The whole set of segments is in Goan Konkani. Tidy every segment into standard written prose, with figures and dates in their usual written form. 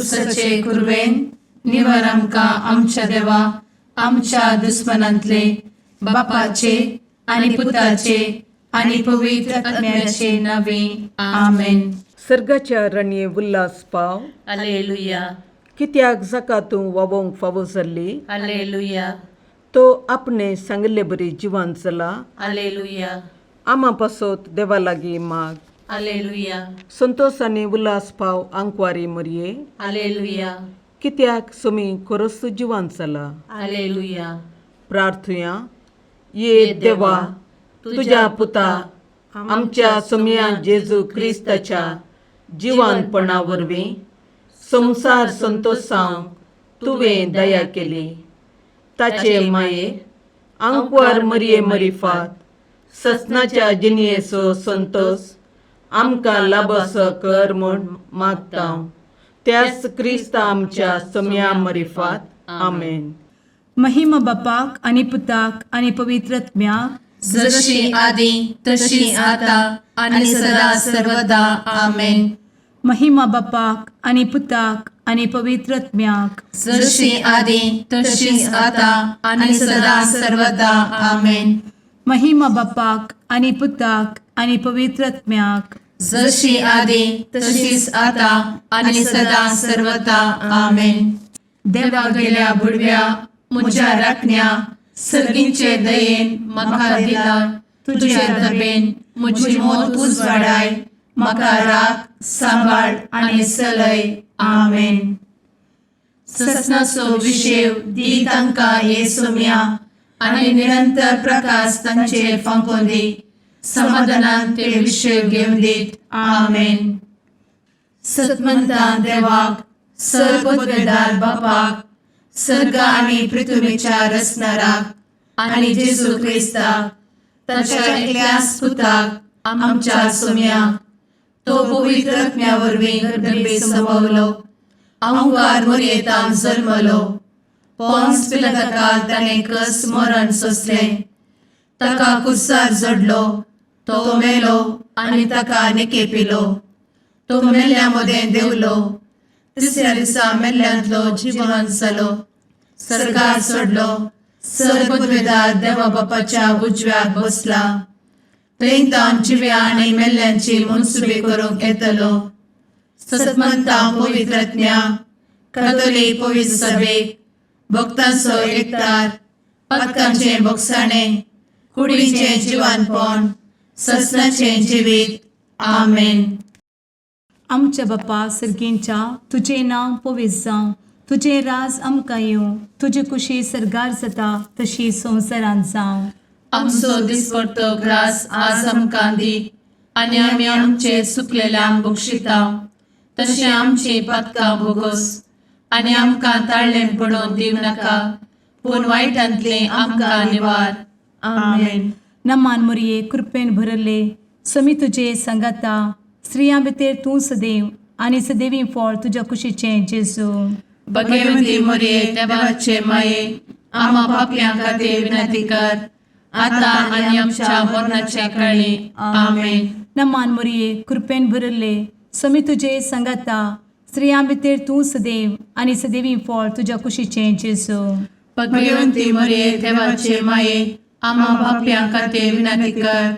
कुर्साचे कुरवेन निवर आमकां आमच्या देवा आमच्या दुस्मनांतले बापाचे आनी पुताचे आनी पवित्र आत्म्याचे नावे. आमेन. सर्गाच्या रणये उल्हास पाव. अलेलुया. कित्याक जाका तूं वावोंक फावो जाल्ली, अलेलुया. तो आपणे सांगिल्ले बरी जिवान चला. अलेलुया. आमा पासत देवा लागीं माग. अलेलुया. संतोस आनी उल्हास पाव आंकवारी मरये. अलेलुया. कित्याक सोमी खरोच जिवान चला. अलेलुया. प्रार्थुया. ये देवा, तुज्या पुता आमच्या सोमया जेजू क्रिस्ताच्या जिवानपणा वरवीं संवसार संतोसांव तुवें दया केली. ताचे माये आंकवार मरये मरिफात ससनाच्या जिणयेचो संतोस आमकां लाबसो कर म्हूण मागता, त्याच क्रिस्ता आमच्या सोमया मरिफात. आमेन. महिमा बापाक आनी पुताक आनी पवित्र आत्म्याक. जशी आदी तशी आता आणि सदा सर्वदा. आमेन. महिमा बापाक आनी पुताक आनी पवित्र आत्म्याक. जशी आदी तशीच आता आणि सदा सर्वदा. आमेन. महिमा बापाक आनी पुताक आनी पवित्र आत्म्याक. जशी आदी तशीच आता आणि सदा सर्वदा. आमेन. देवा गेल्या बुडव्या म्हज्या राखण्या, सर्गींचे दयेन म्हाका दिला तुझे दबेन म्हजी मोत उजवाडाय, म्हाका राख, सांबाळ आनी चलय. आमेन. ससनाचो विशेव दी तांकां ये सोम्या आनी निरंतर प्रकाश तांचेर फांकोवन दी. समाधानान ते विशेव घेवन दीत. आमेन. सतमंता देवाक, सर्वपदवेदार बापाक, सर्ग आनी पृथ्वीच्या रचणाराक आनी जेजू क्रिस्ताक, ताच्या एकल्याच पुताक, आमच्या सोम्याक, तो पवित्र आत्म्या वरवीं गर्भे संभवलो, आंकार मोरयेतान जल्मलो, पोन्स पिलाताकाल ताणें कस मरण सोंसलें, ताका कुर्सार जडलो, तो मेलो आनी ताका निकेपिलो, तो मेल्ल्या मदें देंवलो, तिसऱ्या दिसा मेल्ल्यांतलो जिवन जालो, सरकार सोडलो, सर्वपदवेदार देवा बापाच्या उजव्याक बसला, थंय तावन जिव्या आनी मेल्ल्यांची मनसुबी करूंक येतलो. सतमंता पवित्रज्ञा कथोलीक पवित्र सभेक, भक्तांचो एकतार, पातकांचें बोगसाणें, कुडीचें जिवानपण, ससनाचें जिवीत. आमेन. आमच्या बापा सर्गींच्या, तुजें नांव पवित्र जावं, तुजें राज आमकां येवं, तुजी कुशी सर्गार जाता तशी संवसारांत जावं. आमचो दिसपडतो ग्रास आज आमकां दी आनी आमी आमचे सुकलेल्यांक बक्षिता तशें आमची पातकां भोगोस आनी आमकां ताळ्ळें पडोवन दिवं नाका, पूण वायटांतलें आमकां निवार. आमेन. नमान मोरये, कृपेन भरले, समी तुजे सांगाता, स्त्रियां भितर तूं सदैव आनी सदैवी फळ तुज्या कुशीचें जेजू. भगवती मोरये, देवाचे माये, आमा पापयां खातीर विनंती कर, आतां आनी आमच्या मरणाच्या काळी. आमेन. नमान मोरये, कृपेन भरले, समी तुजे सांगाता, स्त्रियां भितर तूं सदैव आनी सदैवी फळ तुज्या कुशीचें जेजू. भगवंती मोरये, देवाचे माये, आमा पापयां खातीर विनंती कर,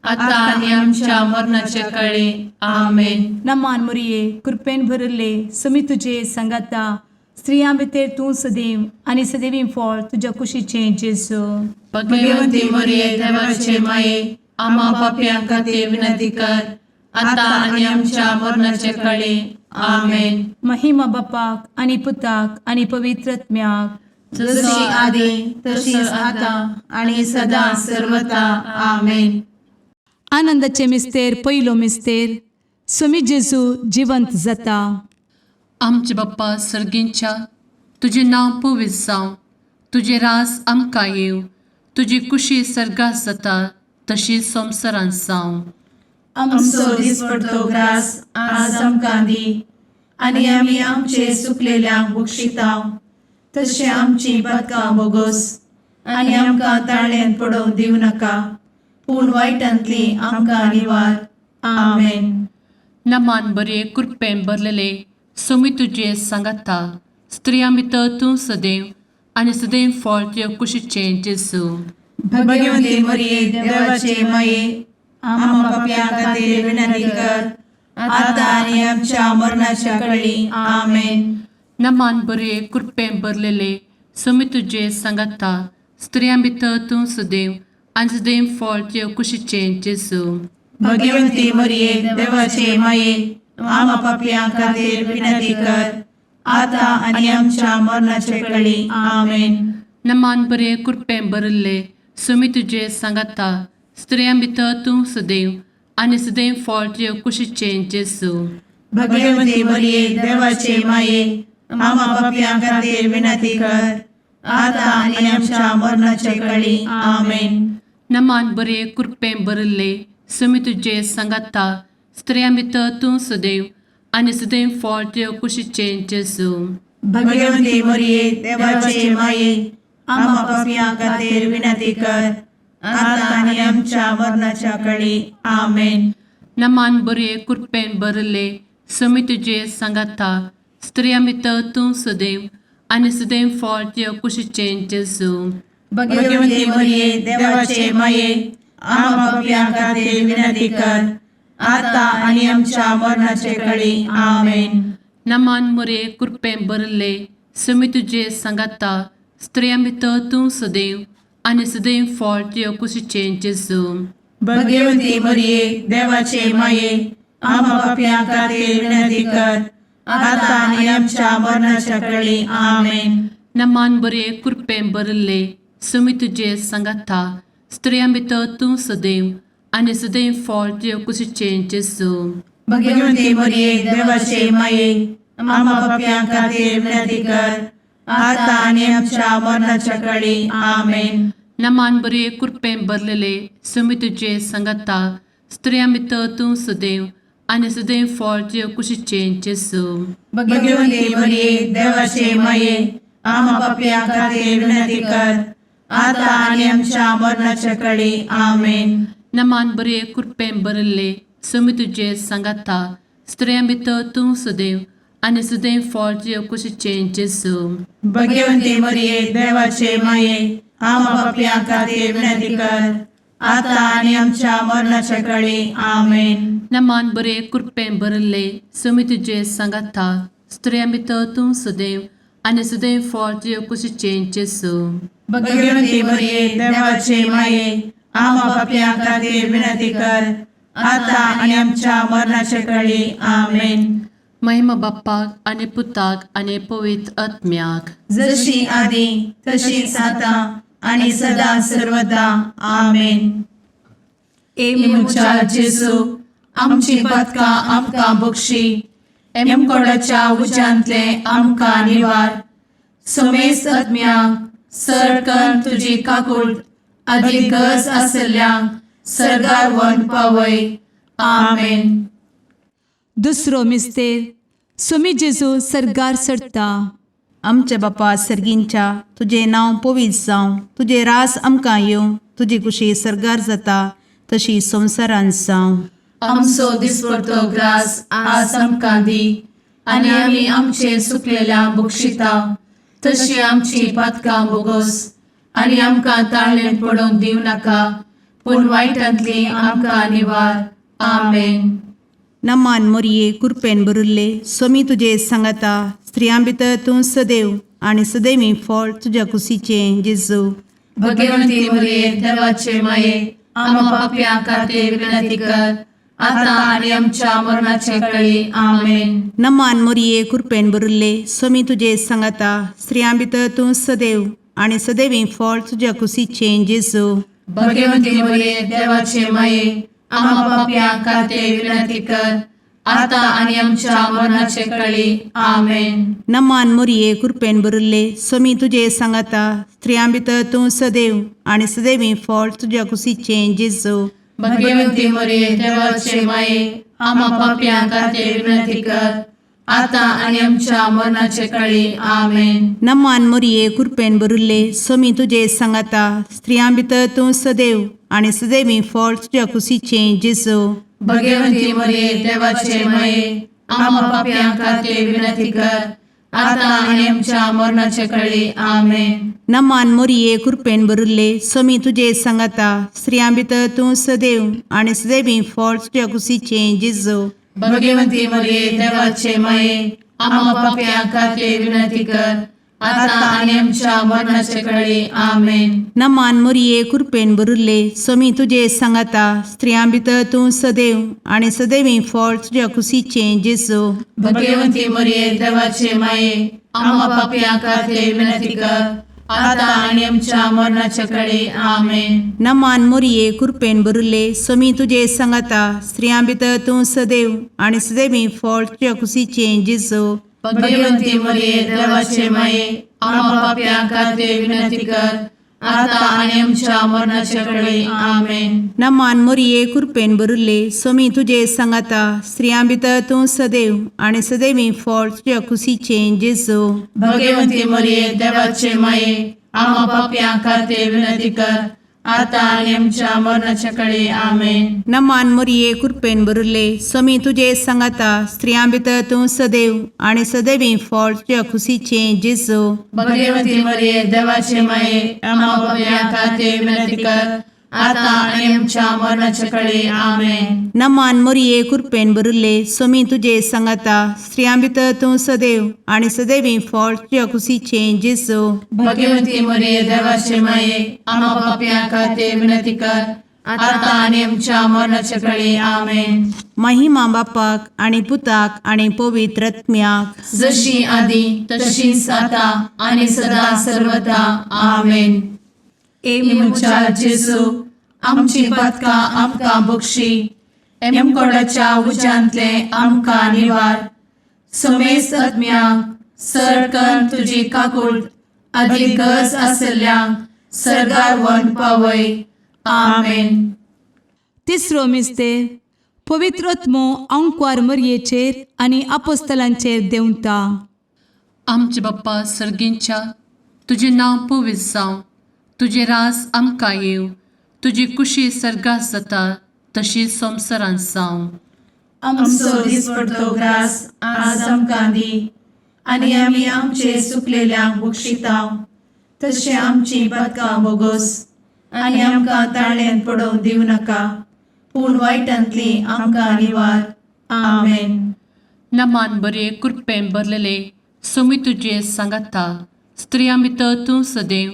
आतां आनी आमच्या मरणाच्या काळी. आमेन. नमान मोरये, कृपेन भरले, समी तुजे सांगाता, स्त्रियां भितर तूं सदैव आनी सदैवी फळ तुज्या कुशीचें जेजू. भगवंती मोरये, देवाचे माये, आमा पापयां खातीर विनंती कर, आतां आनी आमच्या मरणाच्या काळी. आमेन. महिमा बापाक आनी पुताक आनी पवित्र आत्म्याक. जशी आदी तशीच आतां आनी सदां सर्वता. आमेन. आनंदाचे मिस्तेर, पयलो मिस्तेर, सुमी जेजू जिवंत जाता. आमचे बाप्पा सर्गींच्या, तुजें नांव पवित्र जावं, तुजें रास आमकां येवं, तुजी कुशी सर्गात जाता तशी संवसारांत जावं. आमचो दिसपडतो ग्रास आज आमकां दी आनी आमी आमचे सुकलेल्यांक बक्षिता तशें आमची पातकां बोगोस आनी आमकां ताळ्ळेंत पडोवंक दिवं नाका, पूण वायटांतली आमकां निवार. आमेन. नमान बरे, कृपेन भरलेले, सोमी तुजे सांगाता स्त्रियां भितर तूं सदैव आनी सदैव फळ तुजे कुशीचें जेजू. भगवंती मरिये, देवाचे माये, आम्हा पापयां खातीर विनंती कर, आता आनी आमच्या मरणाच्या कळी. आमेन. नमान बरे कृपें भरलेले, सोमी तुजे सांगाता स्त्रियां भितर तूं सदैव आनी सदैव फळ तुजे कुशीचें जेजू. भगवंती मरिये, देवाचे माये, आम्हा पापयां खातीर विनंती कर, आता आनी आमच्या मरणाच्या कळी. आमेन. नमान बरे कृपें भरिल्ले, सोमी तुजे सांगाता स्त्रियां भितर तूं सदैव आनी सदैव फळ तुजे कुशीचें जेजू. भगवंती मरिये, देवाचे माये, आम्हा पापयां खातीर विनंती कर, आता आनी आमच्या मरणाच्या कळी. आमेन. नमान बरे कृपें भरिल्ले, सोमी तुजे सांगाता स्त्रियां भितर तूं सदैव आनी सदैव फळ तुजे कुशीचें जेजू. भगवंती मरिये, देवाचे माये, आम्हा पापयां खातीर विनंती कर, आता आनी आमच्या मरणाच्या कळी. आमेन. नमान बरे कृपेन भरिल्ले, सोमी तुजे सांगाता स्त्रियां भितर तूं सदैव आनी सदैव फळ तुजे कुशीचें जेजू. भगवंती मरिये, देवाचे माये, आम्हा पापयां खातीर विनंती कर, आता आनी आमच्या मरणाचे कळी. आमेन. नमान मोरे कृपेन भरिल्ले, सोमी तुजे सांगाता स्त्रियां भितर तूं सदैव आनी सदैव फळ तुजे कुशीचें जेजू. भगवंती मरिये, देवाचे माये, आम्हा पापयां खातीर विनंती कर, आता आनी आमच्या मरणाच्या कळी. आमेन. नमान बरे कृपेन भरिल्ले, सोमी तुजे सांगाता स्त्रियां भितर तूं सदैव आनी सदैव फळ तुजे कुशीचें जेजू. भगवंती मरिये, देवाचे माये, आम्हा पापयां खातीर विनंती कर, आता आनी आमच्या मरणाच्या कळी. आमेन. नमान बरे कृपेन भरलेले, सोमी तुजे सांगाता स्त्रियां भितर तूं सदैव आनी सदैव फळ तुजे कुशीचें जेजू. भगवंती मरिये, देवाचे माये, आम्हा पापयां खातीर विनंती कर, आता आनी आमच्या मरणाच्या कळी. आमेन. नमान बरे कृपेन भरिल्ले, सोमी तुजे सांगाता स्त्रियां भितर तूं सदैव आनी सदैव फळ तुजे कुशीचें जेजू. भगवंती मरिये, देवाचे माये, आम्हा पापयां खातीर विनंती कर, आता आनी आमच्या मरणाच्या कळी. आमेन. नमान बरे कृपेन भरिल्ले, सोमी तुजे सांगाता स्त्रियां भितर तूं सदैव आनी सदैव फळ तुजे कुशीचें जेजू. भगवंती मरिये, देवाचे माये, आम्हा पापयां खातीर विनंती कर, आता आनी आमच्या मरणाच्या कळी. आमेन. महिमा बाप्पाक आनी पुताक आनी पवित्र आत्म्याक, जशी आदी तशीच आता आणि सदा सर्वदा. आमेन. ए म्हज्या जेजू, आमची पातकां आमकां बक्षी, एमकोडाच्या उज्यांतले आमकां निवार, समेस्त आत्म्यांक सरकन तुजी काकूट आदी गरज आसल्ल्यांक सर्गार व्हरून पावय. आमेन. दुसरो मिस्तेर, सोमी जेजू सर्गार चडटा. आमच्या बापा सर्गींच्या, तुजें नांव पवित्र जावं, तुजें रास आमकां येवं, तुजी कुशी सर्गार जाता तशी संवसारांत जावं. आमचो दिसपडतो ग्रास आज आमकां दी, आनी आमी आमचे सुकलेल्या बक्षिता तशी आमची पातकां बोगोस, आनी आमकां ताळणें पडोवंक दिवं नाका, पूण वायटांतली आमकां निवार. आमेन. नमान मोरये, कुरपेन भरिल्ले, सोमी तुजे सांगाता, स्त्रियां भितर तूं सदैव आनी सदैवी फळ तुज्या कुशीचें जेजू. भगवंती मरिये, देवाचे माये, आम्हा पापयां खातीर विनंती कर, आता आनी आमच्या मरणाचे कळी. आमेन. नमान मोरये, कुरपेन भरिल्ले, सोमी तुजे सांगाता, स्त्रियां भितर तूं सदैव आनी सदैवी फळ तुज्या कुशीचें जेजू. भगवंती मरिये, देवाचे माये, आम्हा पापयां खातीर विनंती कर, आता आनी आमच्या मरणाचे कळी. आमेन. नमान मोरये, कुरपेन भरिल्ले, सोमी तुजे सांगाता, स्त्रियां भितर तूं सदैव आनी सदैवी फळ तुज्या कुशीचें जेजू. भगवंती मरिये, देवाचे माये, आम्हा पापयां खातीर विनंती कर, आता आनी आमच्या मरणाचे कळी. आमेन. नमान मोरये, कुरपेन भरिल्ले, सोमी तुजे सांगाता, स्त्रियां भितर तूं सदैव आनी सदैवी फळ तुज्या कुशीचें जेजू. भगवंती मरिये, देवाचे माये, आम्हा पापयां खातीर विनंती कर आतां आनी आमच्या मरणाचे कळी. आमेन. नमान मोरये, कृपेन भरिल्ले, स्वामी तुजे सांगाता. स्त्रियां भितर तूं सदैव आनी सदैवी फळ तुज्या कुशीचें जेजू. भगवंती मरिये, देवाचे माये, आम्हा पापयां खातीर विनंती कर आतां आनी आमच्या मरणाचे कळी. आमेन. नमान मोरये, कृपेन भरिल्ले, स्वामी तुजे सांगाता. स्त्रियां भितर तूं सदैव आनी सदैवी फळ तुज्या कुशीचें जेजू. भगवंती मरिये, देवाचे माये, आम्हा पापयां खातीर विनंती कर आतां आनी आमच्या मरणाचे कळी. आमेन. नमान मोरये, कृपेन भरिल्ले, स्वामी तुजे सांगाता. स्त्रियां भितर तूं सदैव आनी सदैवी फळ तुज्या कुशीचें जेजू. भगवंती मरिये, देवाचे माये, आम्हा पापयां खातीर विनंती कर आतां आनी आमच्या मरणाचे कळी. आमेन. नमान मोरये, कृपेन भरिल्ले, स्वामी तुजे सांगाता. स्त्रियां भितर तूं सदैव आनी सदैवी फळ तुज्या कुशीचें जेजू. भगवंती मरिये, देवाचे माये, आम्हा पापयां खातीर विनंती कर आतां आनी आमच्या मरणाचे कळी. आमेन. नमान मोरये, कृपेन भरिल्ले, स्वामी तुजे सांगाता. स्त्रियां भितर तूं सदैव आनी सदैवी फळ तुज्या कुशीचें जेजू. भगवंती मरिये, देवाचे माये, आम्हा पापयां खातीर विनंती कर आतां आनी आमच्या मरणाचे कळी. आमेन. नमान मोरये, कृपेन भरिल्ले, स्वामी तुजे सांगाता. स्त्रियां भितर तूं सदैव आनी सदैवी फळ तुज्या कुशीचें जेजू. भगवंती मरिये, देवाचे माये, आम्हा पापयां खातीर विनंती कर आतां आनी आमच्या मरणाचे कळी. आमेन. महिमा बापाक आनी पुताक आनी पवित्र आत्म्याक. जशी आदी तशीच आता आणि सदा सर्वदा. आमेन. ए म्हज्या जेजू, आमची पातकां आमकां बक्षी, एमकोडाच्या उज्यांतले आमकां निवार, समेस्त आत्म्यांक सरकन तुजी काकूळ आदी गरज आसल्ल्यांक सरगार वन पावय. आमेन. तिसरो मिस्तेर, पवित्र आत्मो अंकवार मरयेचेर आनी आपोस्तलांचेर देंवता. आमचे बाप्पा सर्गींच्या, तुजें नांव पवित्र जावं, तुजें राज आमकां येवं, तुजी कुशी सर्गात जाता तशी संवसारांत जावं. आमचो दिसपडतो ग्रास आज आमकां दी आनी आमी आमचे सुकलेल्यांक बक्षितांव तशें आमची पातकां बोगोस आनी आमकां ताळ्यान पडोवंक दिवं नाका, पूण वायटांतली आमकां निवार. आमेन. नमान बरे, कृपेन भरलेले, सोमी तुजे सांगाता. स्त्रियां भितर तूं सदैव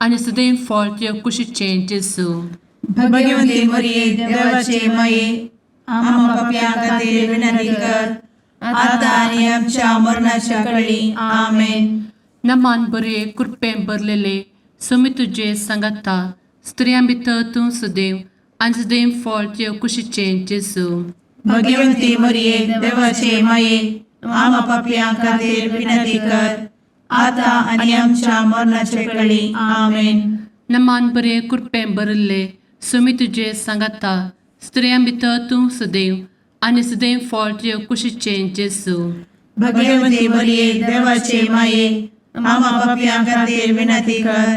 आनी सदैव फळ तुज्या कुशीचें जेजू. भगवंती मरिये, देवाचे माये, आम्हा पापयां खातीर विनंती कर आता आनी आमच्या मरणाच्या कळी. आमेन. नमान बरे, कृपेन भरलेले, सोमी तुजे सांगाता. स्त्रियां भितर तूं सदैव आनी सदैव फळ तुज्या कुशीचें जेजू. भगवंती मरिये, देवाचे माये, आम्हा पापयां खातीर विनंती कर आता आनी आमच्या मरणाच्या कळी. आमेन. नमान बरे, कृपेन भरिल्ले, सोमी तुजे सांगाता. स्त्रियां भितर तूं सदैव आनी सदैव फळ तुज्या कुशीचें जेजू. भगवंती मरिये, देवाचे माये, आम्हा पापयां खातीर विनंती कर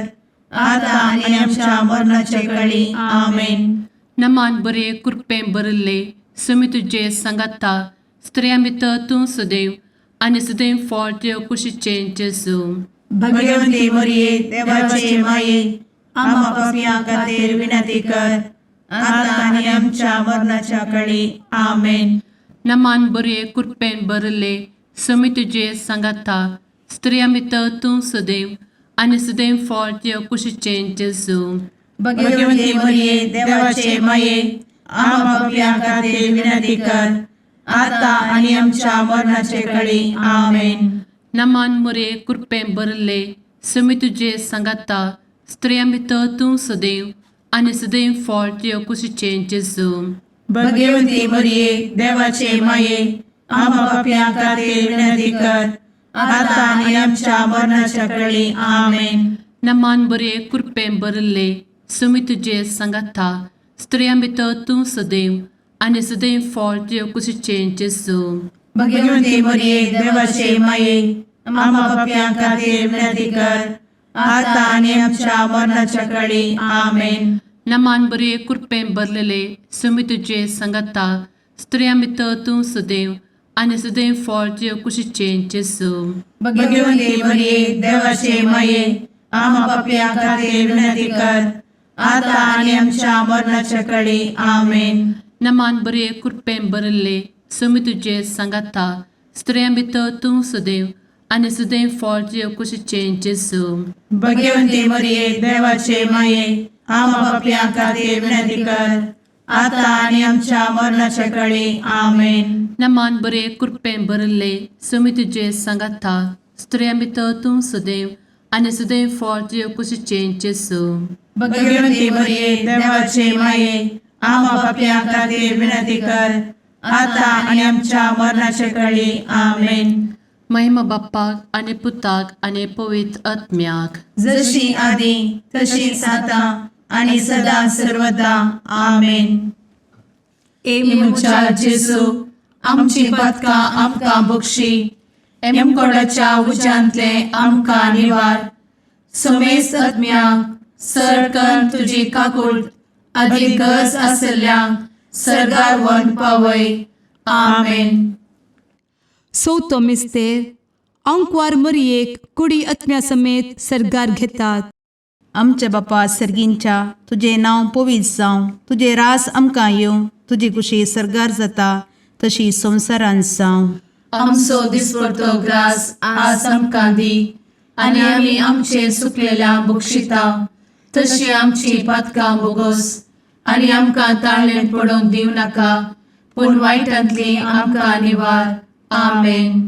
आता आनी आमच्या मरणाच्या कळी. आमेन. नमान बरे, कृपेन भरिल्ले, सोमी तुजे सांगाता. स्त्रियां भितर तूं सदैव आनी सदैव फळ तुज्या कुशीचें जेजू. भगवंती मरिये, देवाचे माये, आम्हा पापयां खातीर विनंती कर आता आनी आमच्या मरणाच्या कळी. आमेन. नमान बरे, कृपेन भरिल्ले, सोमी तुजे सांगाता. स्त्रियां भितर तूं सदैव आनी सदैव फळ तुज्या कुशीचें जेजू. भगवंती मरिये, देवाचे माये, आम्हा पापयां खातीर विनंती कर आता आनी आमच्या मरणाचे कळी. आमेन. नमान मुरे, कृपेन भरिल्ले, सोमी तुजे सांगाता. स्त्रियां भितर तूं सदैव आनी सदैव फळ तुज्या कुशीचें जेजू. भगवंती मरिये, देवाचे माये, आम्हा पापयां खातीर विनंती कर आता आनी आमच्या मरणाच्या कळी. आमेन. नमान बरे, कृपेन भरिल्ले, सोमी तुजे सांगाता. स्त्रियां भितर तूं सदैव आनी सदैव फळ तुज्या कुशीचें जेजू. भगवंती मरिये, देवाचे माये, आम्हा पापयां खातीर विनंती कर आता आनी आमच्या मरणाच्या कळी. आमेन. नमान बरे, कृपेन भरलेले, सोमी तुजे सांगाता. स्त्रियां भितर तूं सदैव आनी सदैव फळ तुजे कुशीचें जेजू. भगवंती मरिये, देवाचे माये, आमा पापयां खातीर विनंती कर, आता आनी आमच्या मरणाच्या कडी. आमेन. नमान बरे कृपेन भरिल्ले, स्वामी तुजे सांगाता, स्त्रियां भितर तूं सदैव आनी सदैव फळ तुजे कुशीचें जेजू. भगवंती मरिये, देवाचे माये, आमा पापयां खातीर विनंती कर, आता आनी आमच्या मरणाच्या कडी. आमेन. नमान बरे कृपेन भरिल्ले, स्वामी तुजे सांगाता, स्त्रियां भितर तूं सदैव आनी सदैव फळ तुजे कुशीचें जेजू. भगवंती मरिये, देवाचे माये, आमा पापयां खातीर विनंती कर, आता आनी आमच्या मरणाच्या कडी. आमेन. महिमा बाप्पाक आनी पुताक आनी पवित्र आत्म्याक. जशी आदी तशीच आता आणि सदा सर्वदा. आमेन. ए म्हज्या जेजू, आमची पातकां आमकां बक्षी, एमकोडाच्या उज्यांतले आमकां निवार, समेस्त आत्म्यांक सरकन तुजी काकूळ आदी गरज आसल्ल्यांक सर्गार व्हरून पावय. आमेन. चवथो मिस्तेर, आंकवार मरियेक कुडी आत्म्या समेत सर्गार घेतात. आमच्या बापा सर्गींच्या, तुजें नांव पवित्र जावं, तुजें रास आमकां येवं, तुजी कुशी सर्गार जाता तशी संवसारांत जावं. आमचो दिसपडतो ग्रास आज आमकां दी, आनी आमी आमचे सुकलेल्या बक्षिता तशी आमची पातकां बोगोस, आनी आमकां ताळणेंत पडोवंक दिवं नाका, पूण वायटांतली आमकां निवार. आमेन.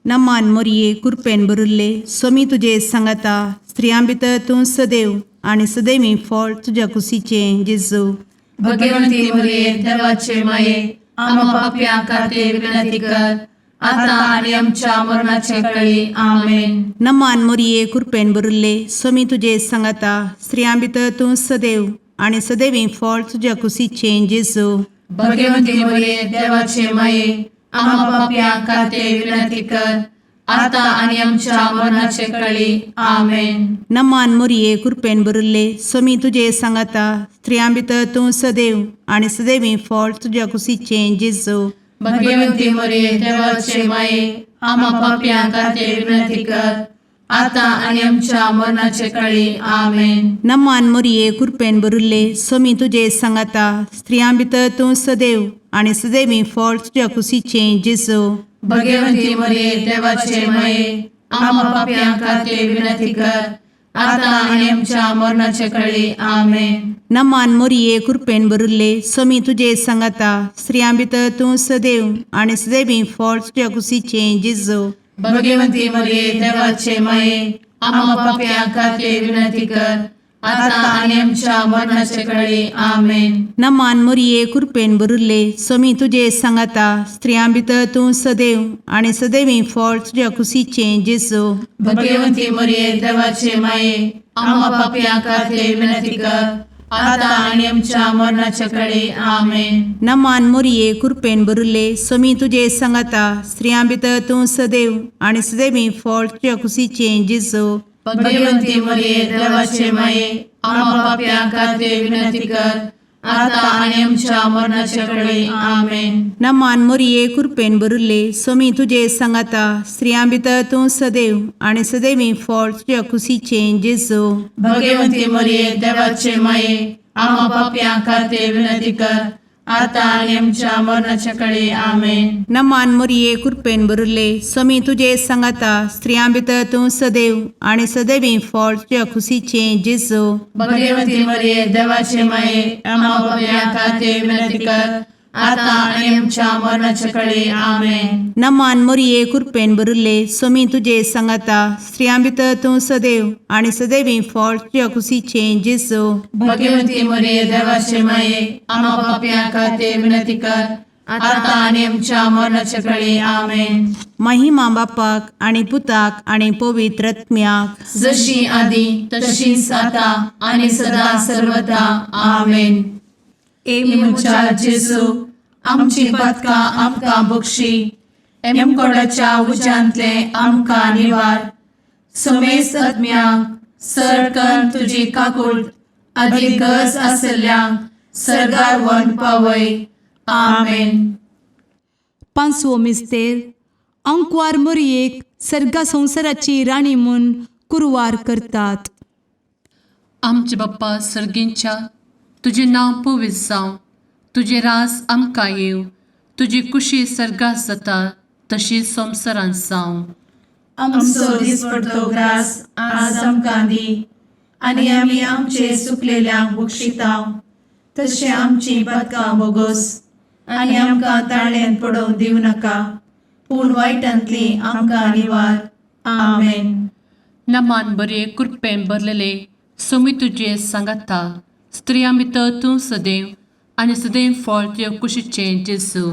नमान मोरये, कुरपेन भरिल्ले, स्वामी तुजे सांगाता, स्त्रियां भितर तूं सदैव आनी सदैवी फळ तुज्या कुशीचें जेजू. भगवंती मरिये, देवाचे माये, आमा पापयां खातीर विनंती कर, आतां आनी आमच्या मरणाचे कळी. आमेन. नमान मोरये, कुरपेन भरिल्ले, स्वामी तुजे सांगाता, स्त्रियां भितर तूं सदैव आनी सदैवी फळ तुज्या कुशीचें जेजू. भगवंती मरिये, देवाचे माये, आमा पापयां खातीर विनंती कर, आतां आनी आमच्या मरणाचे कळी. आमेन. नमान मोरये, कुरपेन भरिल्ले, स्वामी तुजे सांगाता, स्त्रियां भितर तूं सदैव आनी सदैवी फळ तुज्या कुशीचें जेजू. भगवंती मरिये, देवाचे माये, आमा पापयां खातीर विनंती कर, आतां आनी आमच्या मरणाचे कळी. आमेन. नमान मोरये, कुरपेन भरिल्ले, स्वामी तुजे सांगाता, स्त्रियां भितर तूं सदैव आनी सदैवी फळ तुज्या कुशीचें जेजू. भगवंती मरिये, देवाचे माये, आमा पापयां खातीर विनंती कर, आतां आनी आमच्या मरणाचे कळी. आमेन. नमान मोरये, कुरपेन भरिल्ले, स्वामी तुजे सांगाता, स्त्रियां भितर तूं सदैव आनी सदैवी फळ तुज्या कुशीचें जेजू. भगवंती मरिये, देवाचे माये, आमा पापयां खातीर विनंती कर, आतां आनी आमच्या मरणाचे कळी. आमेन. नमान मोरये, कुरपेन भरिल्ले, स्वामी तुजे सांगाता, स्त्रियां भितर तूं सदैव आनी सदैवी फळ तुज्या कुशीचें जेजू. भगवंती मरिये, देवाचे माये, आमा पापयां खातीर विनंती कर, आतां आनी आमच्या मरणाचे कळी. आमेन. नमान मोरये, कुरपेन भरिल्ले, स्वामी तुजे सांगाता, स्त्रियां भितर तूं सदैव आनी सदैवी फळ तुज्या कुशीचें जेजू. भगवंती मरिये, देवाचे माये, आमा पापयां खातीर विनंती कर, आतां आनी आमच्या मरणाचे कळी. आमेन. नमान मोरये, कुरपेन भरिल्ले, स्वामी तुजे सांगाता, स्त्रियां भितर तूं सदैव आनी सदैवी फळ तुज्या कुशीचें जेजू. भगवंती मरिये, देवाचे माये, आमा पापयां खातीर विनंती कर, आतां आनी आमच्या मरणाच्या कळी. आमेन. नमान मोरये, कुरपेन भरिल्ले, स्वामी तुजे सांगाता, स्त्रियां भितर तूं सदैव आनी सदैवी फळ तुज्या कुशीचें जेजू. भगवंती मरिये, देवाचे माये, आमा पापयां खातीर विनंती कर, आतां आनी आमच्या मरणाच्या कळी. आमेन. नमान मोरये, कुरपेन भरिल्ले, स्वामी तुजे सांगाता, स्त्रियां भितर तूं सदैव आनी सदैवी फळ तुज्या कुशीचें जेजू. भगवंती मरिये, देवाचे माये, आमा पापयां खातीर विनंती कर, आतां आनी आमच्या मरणाच्या कळी. आमेन. महिमा बापाक आनी पुताक आनी पवित्र आत्म्याक. जशी आदी तशीच आता आणि सदा सर्वदा. आमेन. ए म्हज्या जेजू, आमची पातकां आमकां बक्षी, एमकोडाच्या उज्यांतले आमकां निवार, समेस्त आत्म्यांक सरकन तुजी काकूळ आदी गरज आसल्ल्यांक सर्गार व्हरून पावय. आमेन. पांचवो मिस्तेर आंकवार मोरयेक सर्गा संवसाराची राणी म्हूण कुरवार करतात. आमचे बाप्पा सर्गींच्या, तुजें नांव पवित्र जावं, तुजें राज आमकां येवं, तुजी कुशी सर्गात जाता तशी संवसारांत जावं. आमचो दिसपडतो ग्रास आज आमकां दी आनी आमी आमचे सुकलेल्यांक बक्षितांव तशें आमची पदकां बोगोस आनी आमकां ताळ्यान पडोवंक दिवं नाका पूण वायटांतली आमकां निवार. आमेन. नमान बरे कृपेन भरलेले सोमी तुजे सांगाता, स्त्रियां भितर तूं सदैव आनी सदैव फळ तुजे कुशीचें जेजू.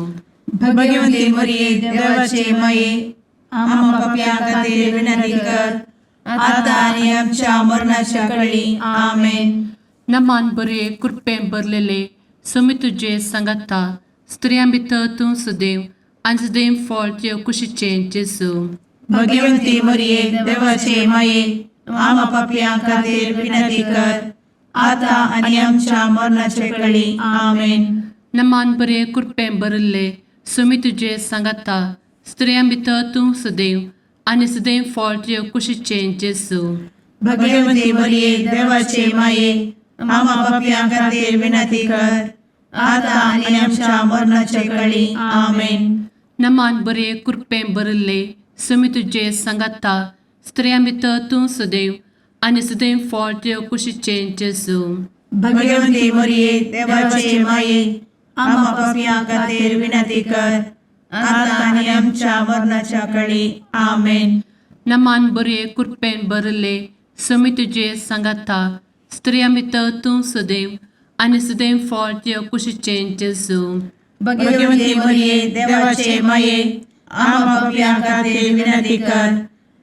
भगवंती मरिये, देवाचे माये, आम्हा पापयां खातीर विनंती कर आता आनी आमच्या मरणाच्या कळी. आमेन. नमान बरे कृपेन भरलेले सोमी तुजे सांगाता, स्त्रियां भितर तूं सदैव आनी सदैव फळ तुजे कुशीचें जेजू. भगवंती मरिये, देवाचे माये, आम्हा पापयां खातीर विनंती कर आता आनी आमच्या मरणाच्या कळी. आमेन. नमान बरे कृपेन भरिल्ले सोमी तुजे सांगाता, स्त्रियां भितर तूं सदैव आनी सदैव फळ तुजे कुशीचें जेजू. भगवंती मरिये, देवाचे माये, आम्हा पापयां खातीर विनंती कर आता आनी आमच्या मरणाच्या कळी. आमेन. नमान बरे कृपेन भरिल्ले सोमी तुजे सांगाता, स्त्रियां भितर तूं सदैव आनी सदैव फळ तुजे कुशीचें जेजू. भगवंती मरिये, देवाचे माये, आम्हा पापयां खातीर विनंती कर आता आनी आमच्या मरणाच्या कळी. आमेन. नमान बरे कृपेन भरिल्ले सोमी तुजे सांगाता, स्त्रियां भितर तूं सदैव आनी सदैव फळ तुजे कुशीचें जेजू. भगवंती मरिये, देवाचे माये, आम्हा पापयां खातीर विनंती कर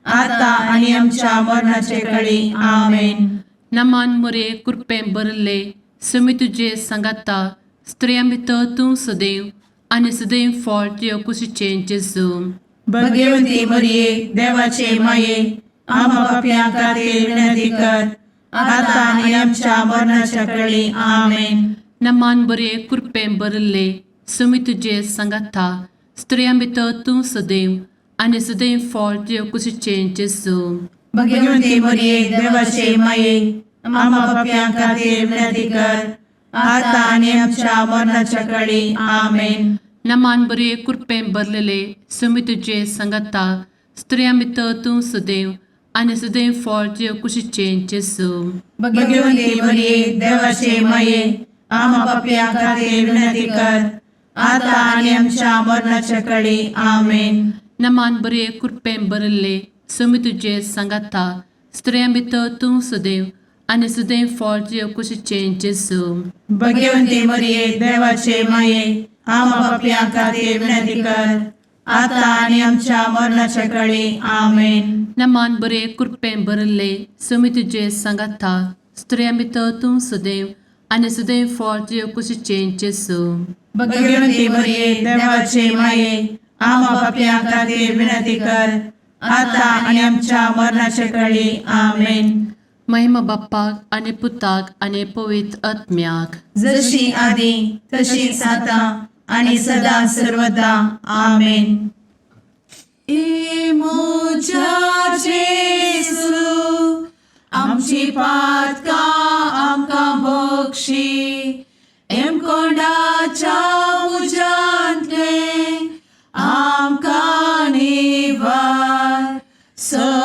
आता आनी आमच्या मरणाचे कळी. आमेन. नमान मोरे कृपेन भरिल्ले सोमी तुजे सांगाता, स्त्रियां भितर तूं सदैव आनी सदैव फळ तुजे कुशीचें जेजू. भगवंती मरिये, देवाचे माये, आम्हा पापयां खातीर विनंती कर आता आनी आमच्या मरणाच्या कळी. आमेन. नमान बरे कृपेन भरिल्ले सोमी तुजे सांगाता, स्त्रियां भितर तूं सदैव आनी सदैव फळ तुजे कुशीचें जेजू. भगवंती मरिये, देवाचे माये, आम्हा पापयां खातीर विनंती कर आता आनी आमच्या मरणाच्या कळी. आमेन. नमान बरे कृपेन भरलेले सोमी तुजे सांगाता, स्त्रियां भितर तूं सदैव आनी सदैव फळ तुजे कुशीचें जेजू. भगवंती मरिये, देवाचे माये, आम्हा पापयां खातीर विनंती कर आता आनी आमच्या मरणाच्या कळी. आमेन. नमान बरे कृपेन भरिल्ले सोमी तुजे सांगाता, स्त्रियां भितर तूं सदैव आनी सदैव फळ तुजे कुशीचें जेजू. भगवंती मरिये, देवाचे माये, आम्हा पापयां खातीर विनंती कर आता आनी आमच्या मरणाच्या कळी. आमेन. नमान बरे कृपेन भरिल्ले सोमी तुजे सांगाता, स्त्रियां भितर तूं सदैव आनी सदैव फळ तुजे कुशीचें जेजू. भगवंती मरिये, देवाचे माये, आम्हा पापयां खातीर विनंती कर आता आनी आमच्या मरणाच्या कळी. आमेन. महिमा बाप्पाक आनी पुताक आनी पवित्र आत्म्याक, जशी आदी तशीच आता आणि सदा सर्वदा. आमेन. ए म्हज्या जेजू, आमची पातकां आमकां बक्षी, एमकोंडाच्या उज्यांतलें आमकां निवार, समेस्तज्ञा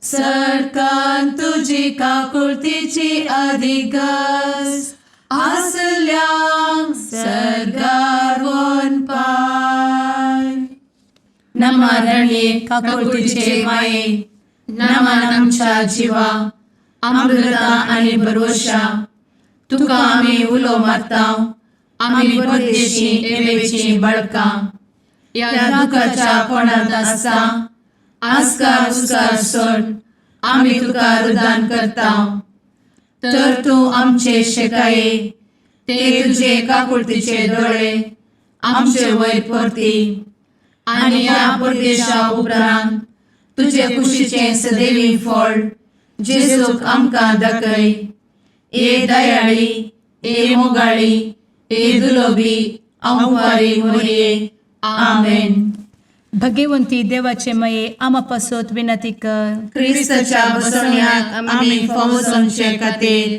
सरकान तुजी काकुळतीची अधिगस आसल्यांक सर्गार वनपाय. नमरणये काकुळतीचे माये, नमन आमच्या जिवा, अमृता आणि भरवशा, तुका आमी उलो मारता, आमी परदेशी एवेची बळकां, ह्या दुखाच्या कोणांत आसता आस्कार उस्कार सोड आमी तुका रुदान करता, तर तूं आमचे शेकाये ते तुजे काकुळतीचे दोळे आमचे वयर परती आनी ह्या परदेशा उपरांत तुजे कुशीचें सदैवी फळ जेजूक आमकां दाखय. ए दयाळी, ए मोगाळी, ए दुलोबी आंवकारी मोरये. आमेन. भगवंती देवाचे मये आमा पासत विनंती कर. क्रिस्ताच्या बसवण्याक आमी फावो जावचे खातीर.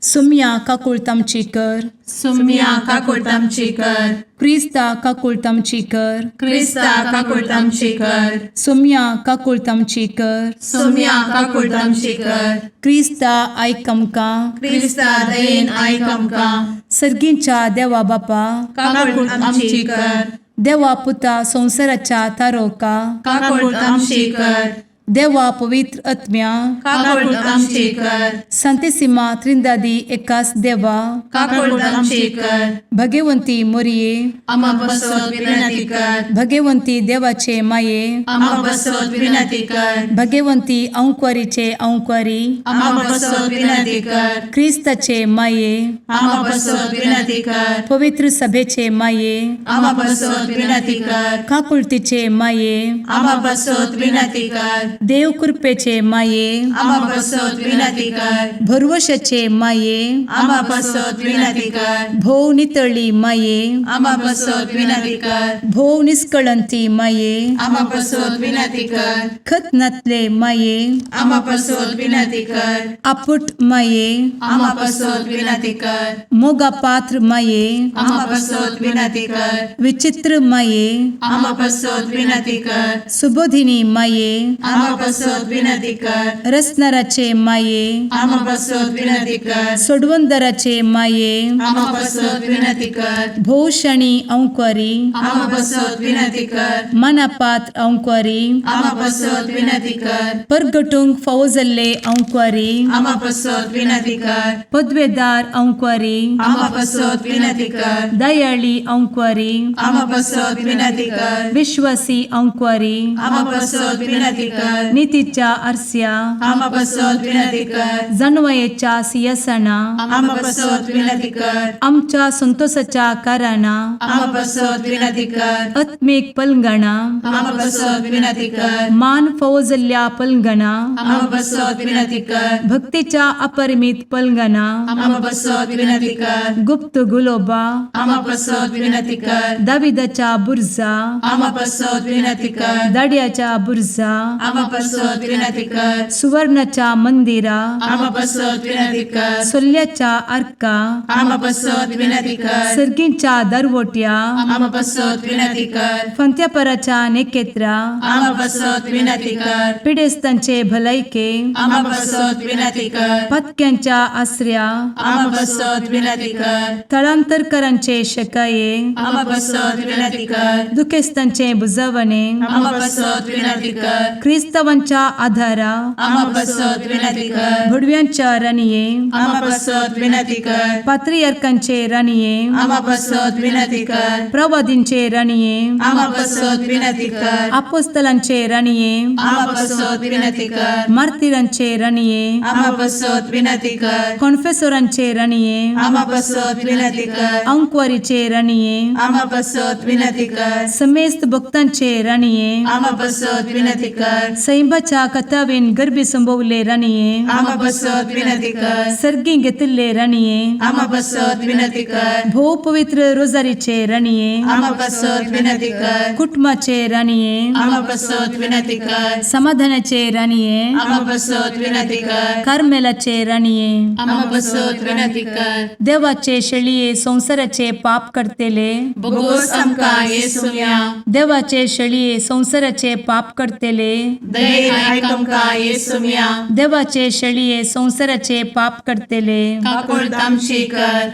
सुम्या काकुळट आमची कर. सुम्या काकुळट आमची कर. क्रिस्ता काकुळट आमची कर. क्रिस्ता काकुळट आमची कर. सुम्या काकुळट आमची कर. सुम्या काकुळट आमची कर. क्रिस्ता आयक आमकां. क्रिस्ता दयेन आयक आमकां. सर्गींच्या देवा बापा, काकुळट आमची कर. देवा पुता संवसाराच्या तारोका, काकुळट आमची कर. देवा पवित्र आत्म्या, काकुळट आमची कर. संतेसिमा त्रिंदादी एकास देवा, काकुळट आमची कर. भगवंती मोरये, आमा पासत विनंती कर. भगवंती देवाचे माये, आमा आमा पासत विनंती कर. भगवंती अंकवारीचे अंकवारी, आमा पासत विनंती कर. क्रिस्ताचे माये, आमा पासत विनंती कर. पवित्र सभेचे माये, आमा पासत विनंती कर. काकुळतीचे माये, आमा पासत विनंती कर. देव कृपेचे माये, आमा पासत विनंती कर. भरवशाचे माये, आमा पासत विनंती कर. भोव नितळी माये, आमा पासत विनंती कर. भोव निस्कळंती माये, आमा पासत विनंती कर. खत नातले माये, आमा पासत विनंती कर. आपुट माये, आमा पासत विनंती कर. मोगा पात्र माये, आमा पासत विनंती कर. विचित्र माये, आमा पासत विनंती कर. सुबोधिनी माये, आमा पासत विनंती कर. रसनाराचे माये, आमा पासत विनंती कर. सोडवंदराचे माये, आमा पासत विनंती कर. भोवशणी अंकवारी, आमा पासत विनंती कर. मनापात्र अंकवारी, आमा पासत विनंती कर. परगटूंक फावो जाल्ले अंकवारी, आमा पासत विनंती कर. पदवेदार अंकवारी, आमा पासत विनंती कर. दयाळी अंकवारी, आमा पासत विनंती कर. विश्वासी अंकवारी, आमा पासत विनंती कर. नितीच्या आरस्या, आमा पासत विनंती कर. जानवयेच्या सियासना, आमा पासत विनंती कर. आमच्या संतोषाच्या कारणां, आमा पासत विनंती कर. आत्मीक पलंगणा, आमा पासत विनंती कर. मान फावो जाल्ल्या पलंगणा, आमा पासत विनंती कर. भक्तीच्या अपरिमित पलंगणा, आमा पासत विनंती कर. गुप्त गुलोबा, आमा पासत विनंती कर. दाविदाच्या बुर्जा, आमा पासत विनंती कर. दाड्याच्या बुर्जा, आमा पासत विनंती कर. सुवर्णाच्या मंदिरा, आमा पासत विनंती कर. सोल्ल्याच्या आर्का, आमा पासत विनंती कर. सर्गींच्या दरवट्या, आमा पासत विनंती कर. फंत्यापराच्या नेकेत्रा, आमा पासत विनंती कर. पिडेस्तांचे भलायके, आमा पासत विनंती कर. पातक्यांच्या आसऱ्या, आमा पासत विनंती कर. थळांतरकरांचे शकाये, आमा पासत विनंती कर. दुखेस्तांचे बुजवणे, आमा पासत विनंती कर. क्रिस्तावांच्या आधारा, आमा पासत विनंती कर. भुडव्यांच्या राणये, आमा पासत विनंती कर. पात्रियार्कांचे राणये, आमा पासत विनंती कर. प्रवादींचे राणये, आमा पासत विनंती कर. आपोस्तलांचे राणये, आमा पासत विनंती कर. मार्तिरांचे राणये, आमा पासत विनंती कर. कॉन्फेसोरांचे राणये, आमा पासत विनंती कर. अंकवारीचे राणये, आमा पासत विनंती कर. समेस्त भक्तांचे राणये, आमा पासत विनंती कर. सैंबाच्या कथावेन गर्भी संभवले राणये, आमा पासत विनंती कर. सर्गी घेतिल्ले राणये, आमा पासत विनंती कर. भोव पवित्र रोजारीचे राणये, आमा पासत विनंती कर. कुटुंबाचे राणये, आमा पासत विनंती कर. समाधानाचे राणये, आमा पासत विनंती कर. कार्मेलाचे राणये, आमा पासत विनंती कर. देवाचे शेळये संवसाराचे पाप करतेले, बोगोस आमकां येसुम्या. देवाचे शेळये संवसाराचे पाप करतेले, दयेन आयक आमकां येसुम्या. देवाचे शेळये संवसाराचे पाप करतेले, काकुळट आमची कर.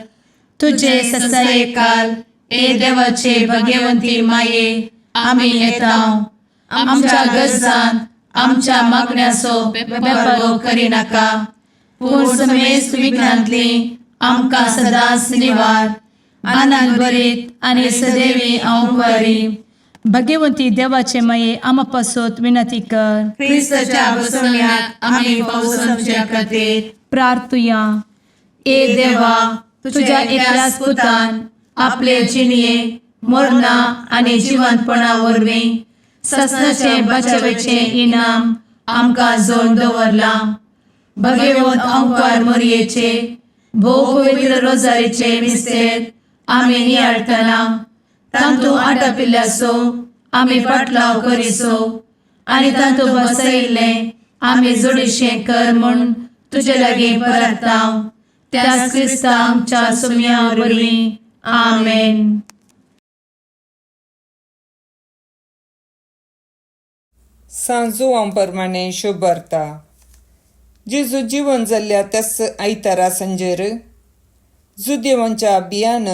तुझे ससायेकाल ए देवाचे भगवंती माये, आमी येता आमच्या गरजान आमच्या मागण्याचो बेपारो करिनाका, पूण समेस्त विघ्नांतली आमकां सदांच निवार. आनंद भरीत आनी सदैवी अंकवारी. भगवंती देवाचे माये आमा पासत विनंती कर. क्रिस्ताच्या बसवण्याक आमी फावो समच्या खातीर. प्रार्थुया. ए देवा, तुझ्या एकल्याच पुतान आपले जिणये मरणा आनी जिवंतपणा वरवीं ससनाचें बचावेचें इनाम आमकां जोड दवरलां. भगवंत अंकार मोरयेचे भोव पवित्र रोजारीचे मिस्तेर आमी नियाळटना तांतू आटापिल्ल्याचो आमी पाटलाव करिसो आनी तांतू बसयिल्लें आमी जोडीशें कर म्हूण तुजे लागीं परताव त्याच क्रिस्ता आमच्या सुमया वरवीं. आमेन. सांजुवां परमाणे शुभर्ता. जेजू जिवन जाल्ल्या त्याच आयतारा सांजेर जुदेवांच्या बियान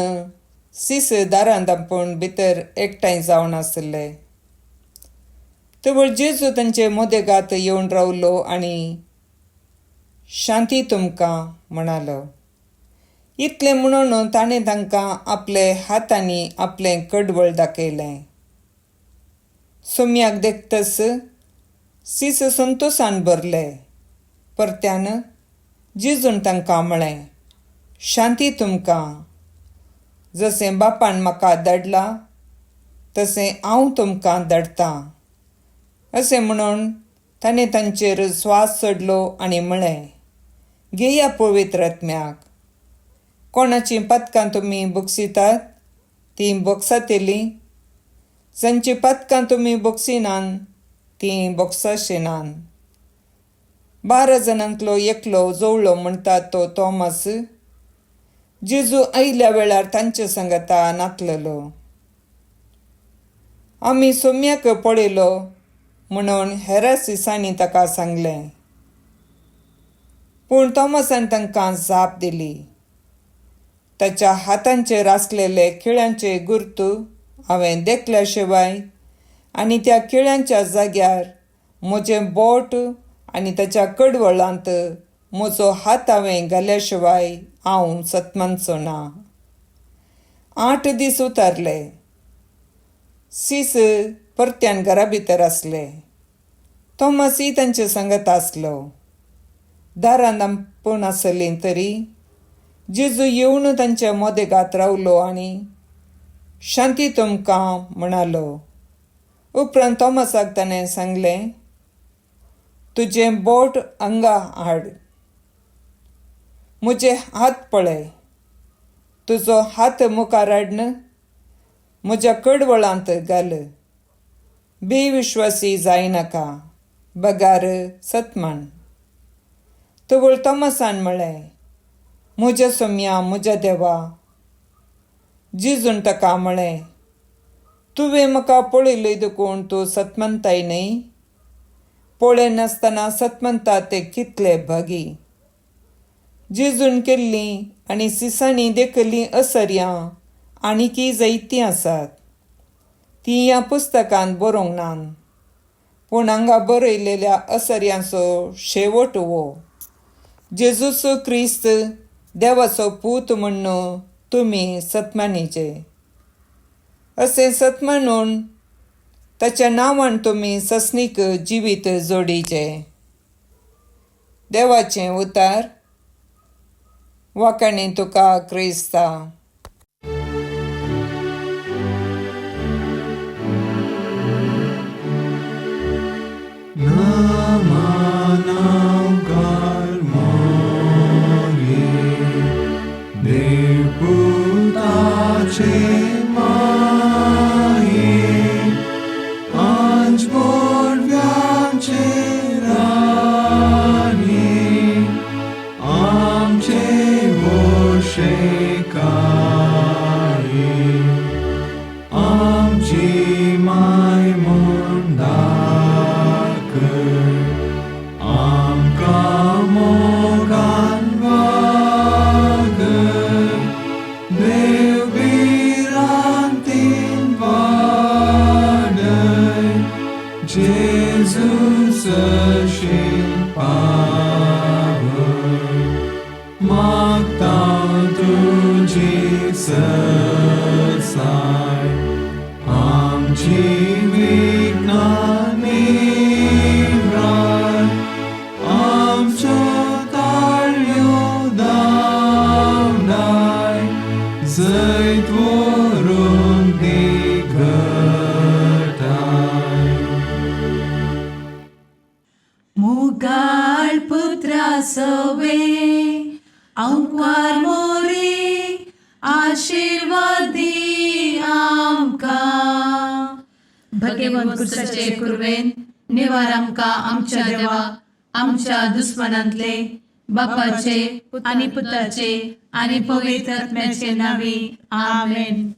सीस दारां दांपून भितर एकठांय जावन आसले. तवळ जेजू तांचे मोदेगात येवन रावलो आनी शांती तुमकां म्हणालो. इतलें म्हणून ताणें तांकां आपले हातांनी आपलें कडवळ दाखयलें. सोम्याक देखतच सीस संतोसान भरले. परत्यान जेजून तांकां म्हळें, शांती तुमकां. जशें बापान म्हाका धाडला तशें हांव तुमकां धाडटां. अशें म्हणून ताणें तांचेर स्वास चडलो आनी म्हळें, घेया पवित्र आत्म्याक. कोणाचीं पदकां तुमी बोगसितात तीं बोगसातेलीं, जांचीं पदकां तुमी बोगसिनात तीं बोगसाशिनात. 12 जाणांतलो एकलो जोवळो म्हणटा तो तॉमस जेजू आयल्या वेळार तांचे सांगता नातलेलो. आमी सोम्याक पळयलो म्हणून हेर सिसांनी ताका सांगलें. पूण तॉमसान तांकां जाप दिली, ताच्या हातांचेर आसलेले खिळ्यांचे गुर्तू हांवें देखल्या शिवाय आनी त्या खिळ्यांच्या जाग्यार म्हजें बोट आनी ताच्या कडवळांत म्हजो हात हांवें घाल्या शिवाय हांव सतमानचो ना. 8 दीस उतारले. सीस परत्यान घरा भितर आसले. तॉमसय तांचे सांगत आसलो. दारां दांपून आसलीं तरी जेजू येवन तांच्या मोदेगात रावलो आनी शांती तुमकां म्हणालो. उपरांत तॉमसाक ताणें सांगलें, तुजें बोट हांगा हाड, म्हजे हात पळय, तुजो हात मुखार हाडन म्हज्या कडवळांत घाल. बेविश्वासी जायनाका, बगार सतमान. तवळ तॉमसान म्हळें, म्हज्या सोम्या, म्हज्या देवा. जेजून ताका म्हळें, तुवें म्हाका पळयलें देखून तूं सतमनताय न्हय? पळयनासतना सतमनता ते कितले भागी. जेजून केल्लीं आनी सिसांनी देखिल्लीं असर्यां आनीकय जायतीं आसात. तीं ह्या पुस्तकांत बरोवंक नात, पूण हांगा बरयलेल्या असर्यांचो शेवट हो, जेजूचो क्रिस्त देवाचो पूत म्हण्ण तुमी सतमानीचे. अशें सतमानून ताच्या नांवान तुमी सस्नीक जिवीत जोडीचे. देवाचें उतार. वाकाणी तुका क्रिस्ता. मुगाळ पुत्रा सवे अंकवार मोरे आशा. आशिर्वाद दी आमकां. भगेवन कुर्साचे कुर्वेन निवार आमकां आमच्या देवा, आमच्या दुस्मनांतले, बापाचे आनी पुताचे आनी पवित्र आत्म्याचे नावे. आमेन.